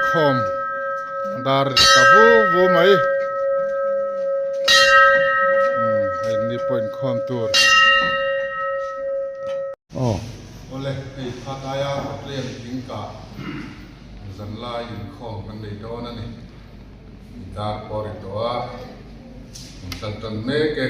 Inkhawm dar ri ta vu vu mai. Umm hei ni pawh inkhawm tur. Aw. Awle, hei Phataia Patlian thingkah zanlai inkhawm kan nei dawn a ni. Dar pawh a ri tawh a, kan kal tan mek e.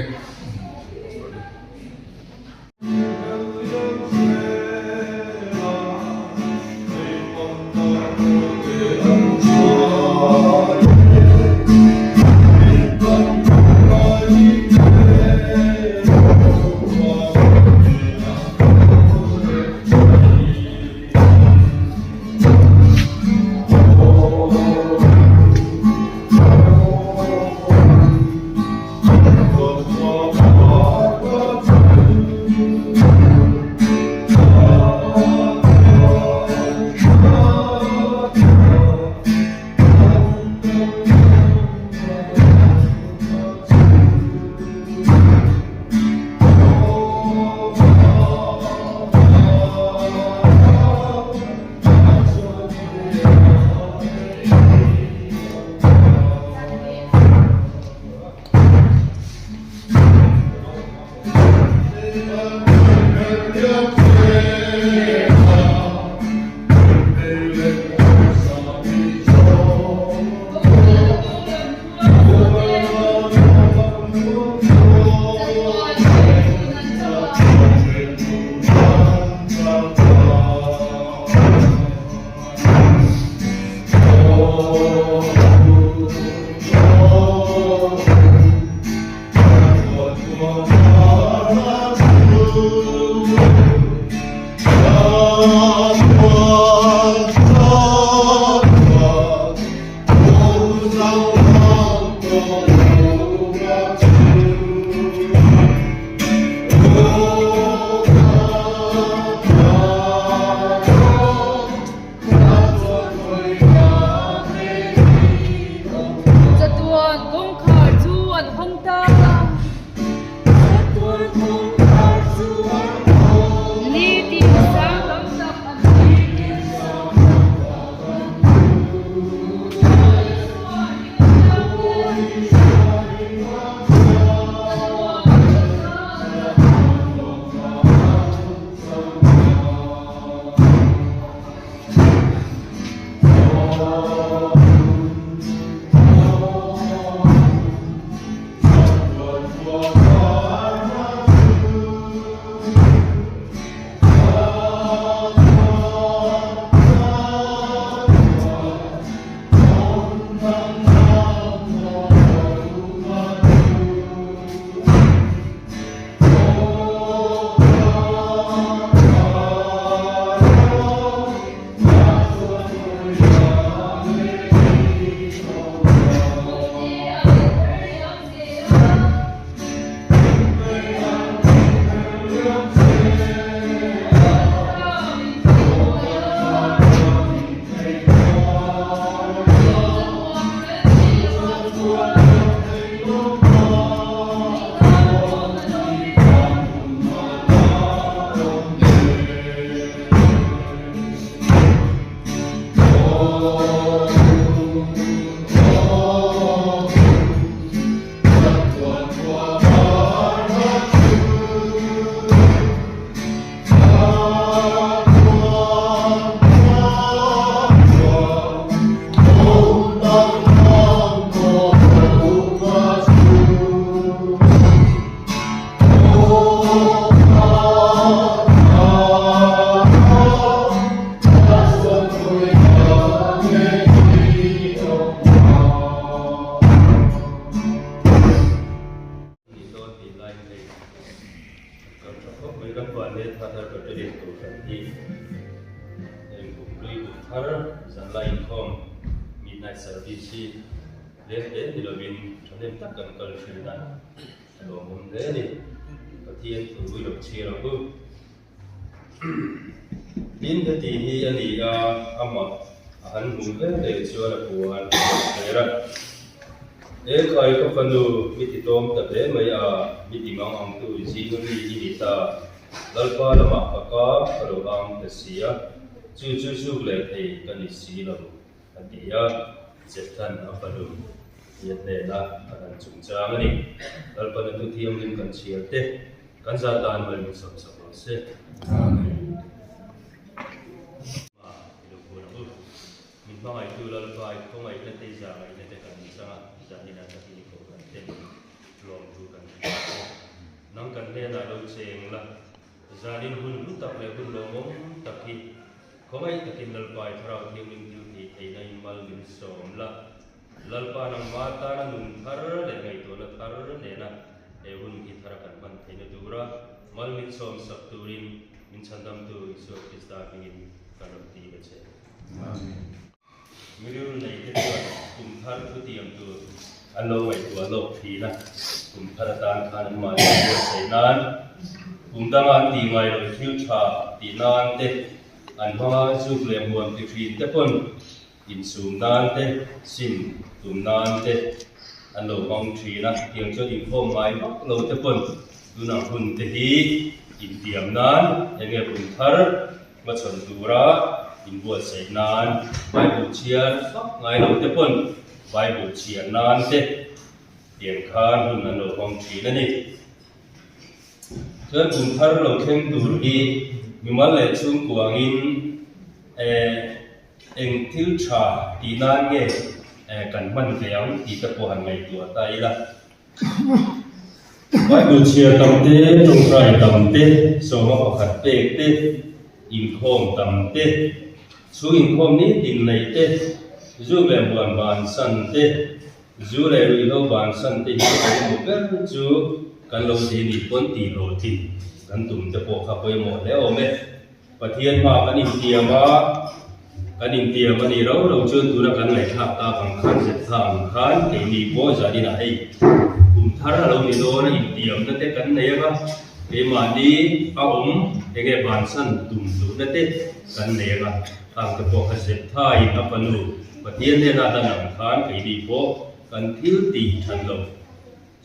Chatuan kawngkhar chu an hawng ta. Ni tin sang tam tak an ni. Tin heti hi a ni a, amah a han hmuh hle hle chuan a puan a rawn thler a. E khai ka fanu, mi ti tlawm ta hle mai a, mi ti mang ang tu zinga mi i ni ta, Lalpa lamah ka ka ka lo ang ta si a, chu chu zuk leh thei ka ni si lo. a ti a, Jephtha'n a fanu Nia hnena a hlan chungchang a ni. Lalpana thu thianghlim kan chhiar te, kan zah tan mal min sawmsak rawh se. Amen. Ma i lo phun ang u. Min hmangaihtu Lalpa i khawngaihna te i zahngaihna te kan chang a, zanin a takin i kohhran te min lawmtu kan hria che. Nang kan hnenah lo cheng la, zanin hun hlu tak leh hun lawmawm tak hi khawngaih takin Lalpa i Thlarau Thianghlim thil tih theihna in mal min sawm la. Lalpa nangmah tana nun thar leh ngaihtuahna thar nena he hun hi thara kan hman theihna tura mal min sawm sak turin min chhandamtu Isua Krista hmingin kan rawn ti ve che. Mi rilru nei te chuan kum thar thutiam tur an lo ngaihtuah lawk thin a, kum thar atan khan an mahni an buatsaih nan, kum danga an tih ngai loh thil tha tih nan te, an hmanga zuk leh hmuam ti thin te pawn insum nan te, sim tum nan te an lo hmang thin a, tiang chuan inkhawm ngai vak lo te pawn tunah hun te hi intiam nan enge kum thar Hmachhawn tura inbuatsaih nan Bible chhiar fak ngai lo te pawn Bible chhiar nan te tiang khan hun an lo hmang thin a ni. Chuan kum thar lo thleng tur hi mimal leh chhungkuangin eng thil tha tih nan nge kan hman ve ang tih te pawh han ngaihtuah ta ila. Bible chhiar tam te, tawngtai tam te, sawma pakhat pek te, inkhawm tam te, chhung inkhawm nitin neih te, zu leh buan bansan te, zu leh ruihhlo bansan te hi a pawimawh ber chu kan lo ti nih pawn tih hlawhtlin kan tum te pawh kha pawimawh hle awm e. Pathian hma kan intiam a, kan intiam a nih rau rau chuan tuna kan ngaihthlak tak ang khan Zeptha ang khan keini pawh zaninah hei kum thar a lo ni dawn a intiamna te kan nei anga keimahni a awm enge bansan tum duhna te kan nei anga khang te pawh kha Zeptha in a fanu Pathian hnena hlan ang khan keini pawh kan thil tih that loh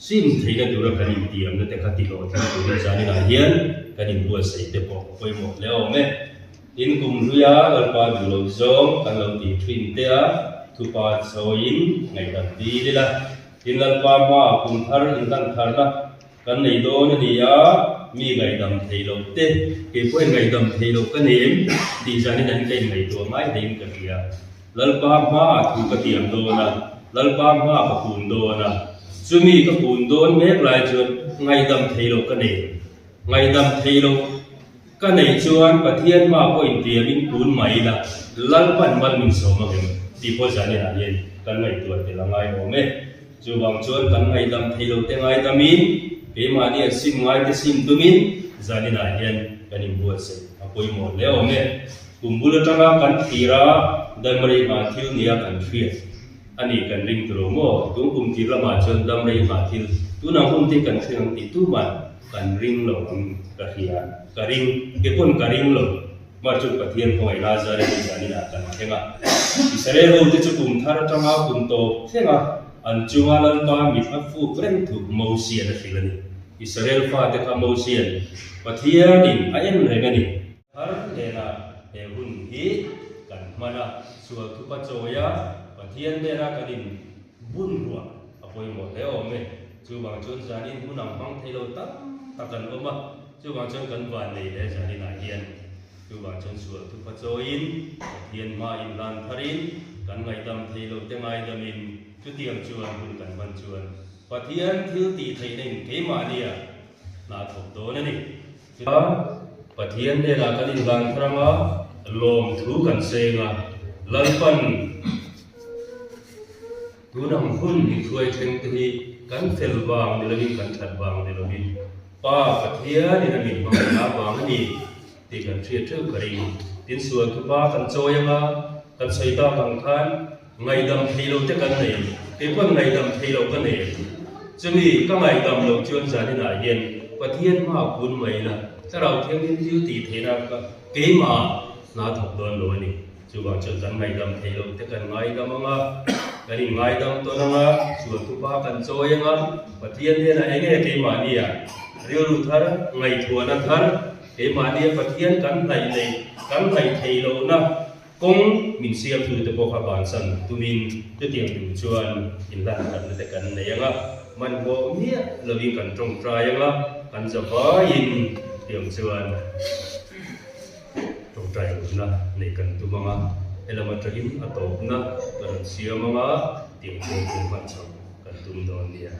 Sim theihna tura kan intiamna te kha tihlawh thil turin zaninah hian kan inbuatsaih te pawh a pawimawh hle awm e. Tin, kum hluia Lalpa duh loh zawng kan lo tih thin te a thupa chawiin ngaihdam dil ila. Tin, Lalpa hmaah kum thar inhlan tharna kan nei dawn a ni a, mi ngaihdam theih loh te, kei pawhin ngaihdam theih loh ka nei em tih zanin an ka inngaihtuah ngai hlein ka hria. Lalpa hmaah thu ka tiam dawn a, Lalpa hmaah ka kun dawn a, chumi ka kun dawn mek lai chuan ngaihdam thei loh ka nei. Ngaihdam thei loh ka neih chuan Pathian hma pawh intiamin kun mai ila, Lalpan mal min sawm ang em tih pawh zaninah hian kan ngaihtuah tel a ngai awm e. Chuvang chuan kan ngaihdam thei loh te ngaidamin, keimahni a sim ngai te sim tumin zaninah hian kan inbuatsaih a pawimawh hle awm e. Kum bul atanga kan thlir a, damrei nghah thil nia kan hriat a ni kan ring tilo maw? Tun kum tir lamah chuan damrei nghah thil tunah hun te kan thleng ang tih tumah kan ring lo ang ka hria, ka ring, ke pawn ka ring lo. Mah chu Pathian khawngaih Lazare hi zaninah kan thleng a. Israel ho te chu kum thar atanga kum tawp thleng a, an chunga Lalpa mit a fuk reng thu Mosian a hrilh a ni. Israel fate kha Mosian Pathianin a en reng a ni. Thar hnena he hun hi kan hman a, sual thupa chawi a, Pathian hnena kan in bun ruah a pawimawh hle awm e. Chuvang chuan zanin hun ang hmang thei lo tam tak an awm a, chuvang chuan kan van nei hle zaninah hian. Chuvang chuan sual thupa chawiin, Pathian hma inhlan tharin, kan ngaihdam thei lo te ngaidamin, chutiang chuan hun kan hman chuan Pathian thil tih theihna in keimahnia hna thawk dawn a ni. Pathian hnenah kan inhlan thar anga lawmthu kan seng a, Lalpan tun ang hun inhruai thleng te hi kan fel vang ni lovin kan that vang ni lovin Pa Pathianin a min hmangaihna vang a ni tih kan hriat theuh ka ring. Tin sual thupa kan chawi anga kan sawi tak ang khan Ngaihdam thei lo te kan nei, kei pawn ngaihdam thei lo ka nei. Chumi ka ngaihdam loh chuan zaninah hian Pathian hma kun mai ila, Thlarau Thianghlim thil tih theihna ka keimah hna thawk dawn lo a ni. Chuvang chuan kan ngaihdam thei lo te kan ngaidam ang a, kan inngaidam tawn ang a, sual thupa kan chawi ang a, Pathian hnenah eng nge keimahnia rilru thar, ngaihtuahna thar, keimahnia Pathian kan hnaih neih, kan hnaih thei lohna. Kawng min siamtute pawh kha bansan tumin chutiang tur chuan inhlanphatna te kan nei ang a, hmanhmawh miah lovin kan tawngtai ang a, kan zavaiin tiang chuan tawngtai lohna neih kan tum ang a, helam atangin a tawpna kan rawn siam ang a, tiang chuan hun hman chhoh kan tum dawn nia.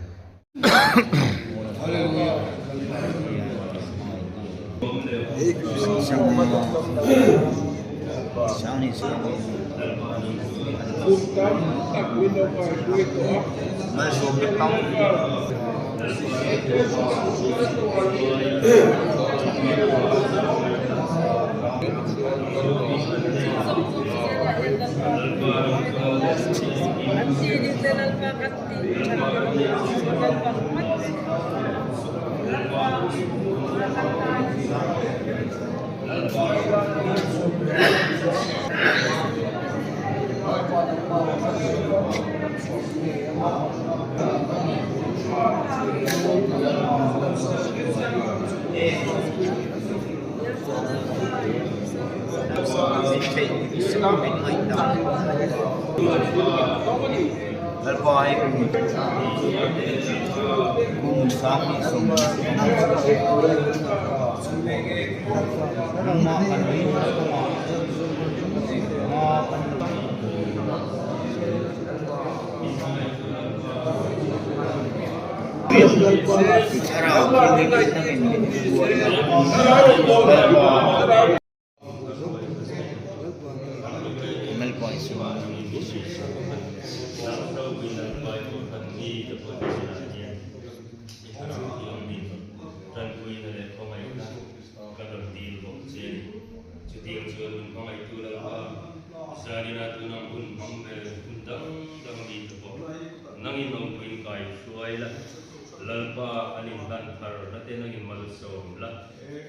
Lalpa an inhlan thar na te nangin malsawm la,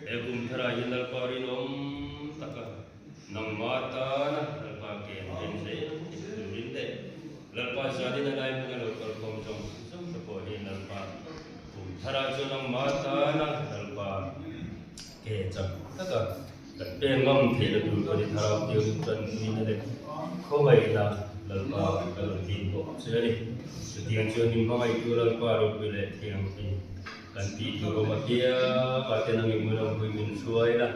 he kum tharah hian Lalpa rinawm taka nangmah tana Lalpa ke an en zel tih turin leh Lalpa zanin a lai hmuna lo kalkhawm zawng zawng te pawh hi Lalpa kum tharah chuan nangmah tana Lalpa ke chak taka kan pek ngam theihna tur pawh hi thlarau thianghlim tanpuina leh khawngaihna Lalpa ka rawn din bawk che a ni. Chutiang chuan min hmangaihtu Lalpa ropui leh thianghlim kan tih tur awm apiang ah te nangin hmun awmpui min hruai la,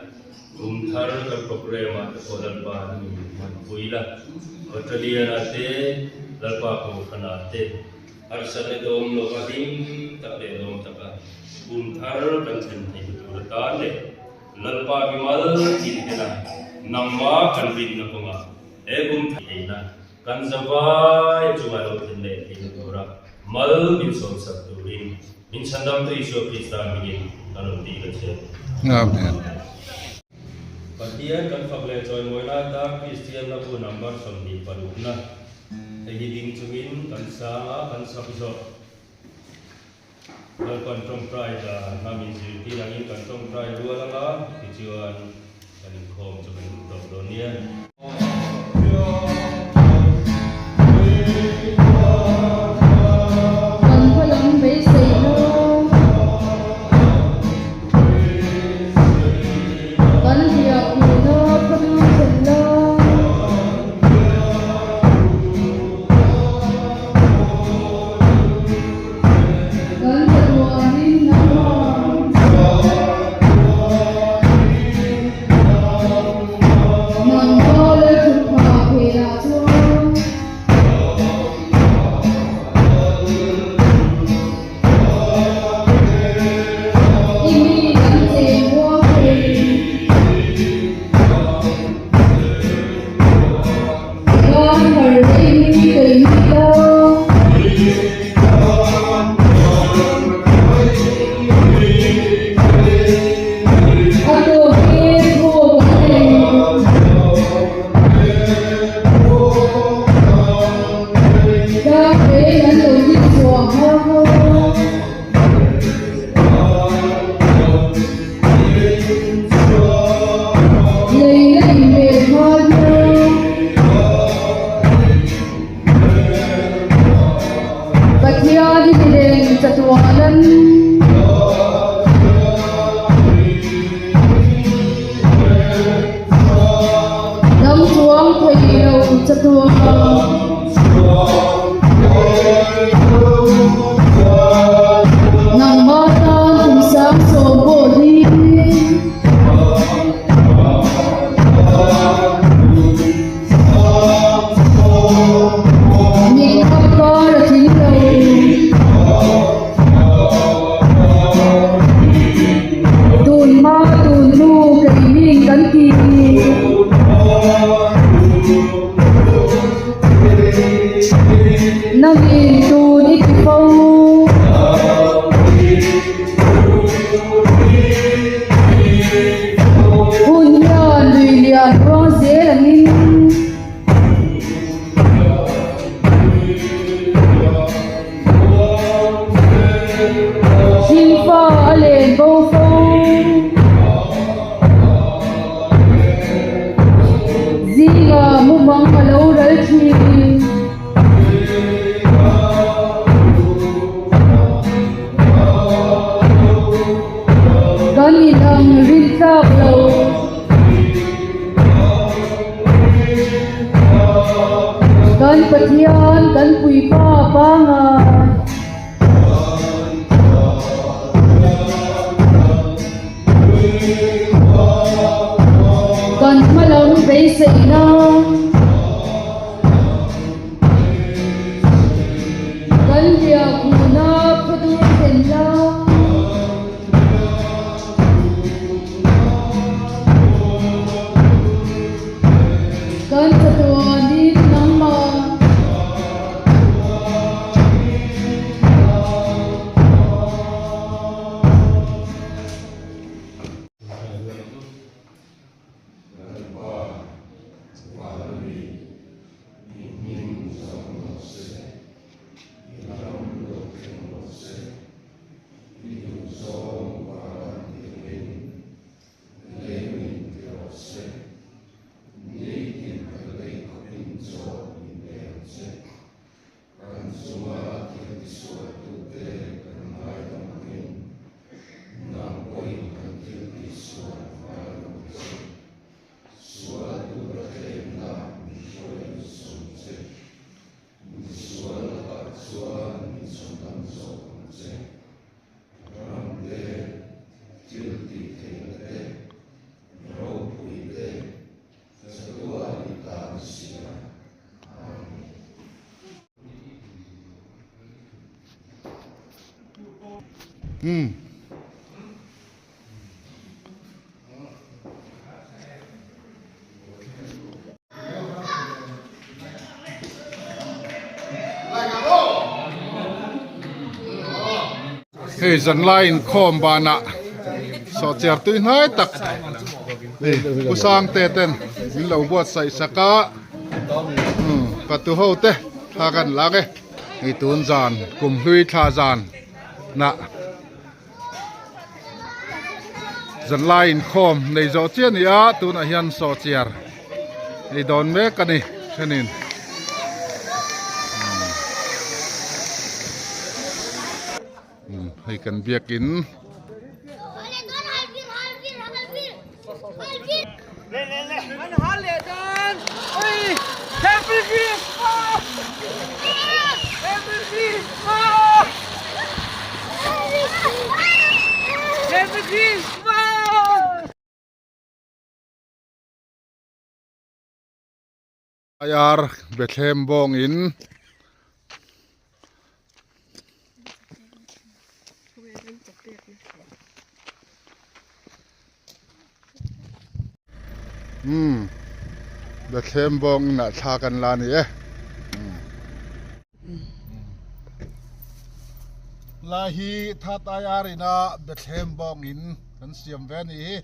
kum thar kan programme ah te pawh Lalpa nangin min hmanpui la, Battalion ah te, Lalpa Kohhran ah te harsatna te awm lova hlim tak leh lawm taka kum thar kan thlen theihna tur atan leh Lalpa mimal tin tena nangmah kan rinna kawngah he kum thar theihna kan zavai chunga lo thlen leh theihna tura mal min sawmsak turin min chhandamtu Isua Krista hmingin kan rawn ti ka che. Amen. Pathian kan fak leh chawimawina atan Kristian hla bu number 26 na hei hi ding chungin kan sang a, kan sak zawk. Lalpan tawngtai dan hna min zirtir angin kan tawngtai rual anga tichuan kan inkhawm chu kan tawp dawn nia. Kan hmalam beisei lo. Kan hliah hmuhna khawdum thlen la. Kan chatuanin nangmah. Nangmah Lalthutphah phelah chuan. I mi kan cheng muang thei. bang thei lo chatuan. Nangmah tan kum sang sawm pawh hi. Mit kap kar a tling lo. Tun hma tun hnu keinin kan ti. Nangin tun i ti fo. Hun hian lui lian ruang zel angin. Hlimfa a len bo fo. Zingah mumang a lo ral thin. Kan inang rin tlak lo. Kan Pathian kan puipa pangai. Kan hmalam beiseina. Kan biakhuna khawdur thlen la. Kan chatuanin nangmah. Hei zanlai inkhawm banah sawhchiar tui hnai tak hei Pu Sangte ten min lo buatsaih sak a fatu ho te thla kan lak e hei tun zan kum hlui thla zan nah. Zanlai inkhawm nei zawh chiah a ni a tunah hian sawhchiar ei dawn mek a ni thenin hei kan biakin. Aiar Bethlehem bawngin Umm Bethlehem bawng inah thla kan la a ni e. Lai hi That Aiar ina Bethlehem bawng in kan siam ve a ni hi.